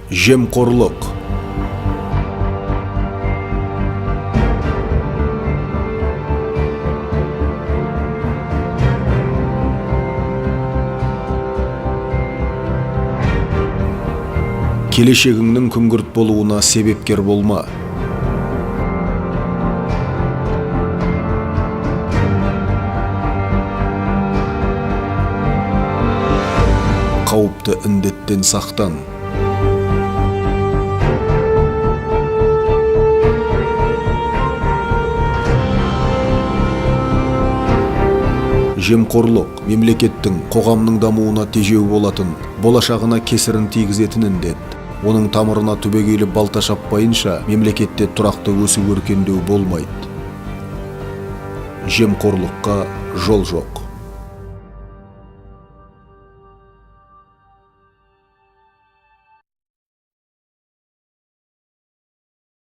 Жемқорлық. Келешегіңнің күңгірт болуына себепкер болма. Қауіпті індеттен сақтан. Жемқорлық мемлекеттің, қоғамның дамуына тежеу болатын, болашағына кесірін тигізетін індет. Оның тамырына түбегейлі балта шаппайынша, мемлекетте тұрақты өсу, өркендеу болмайды. Жемқорлыққа жол жоқ.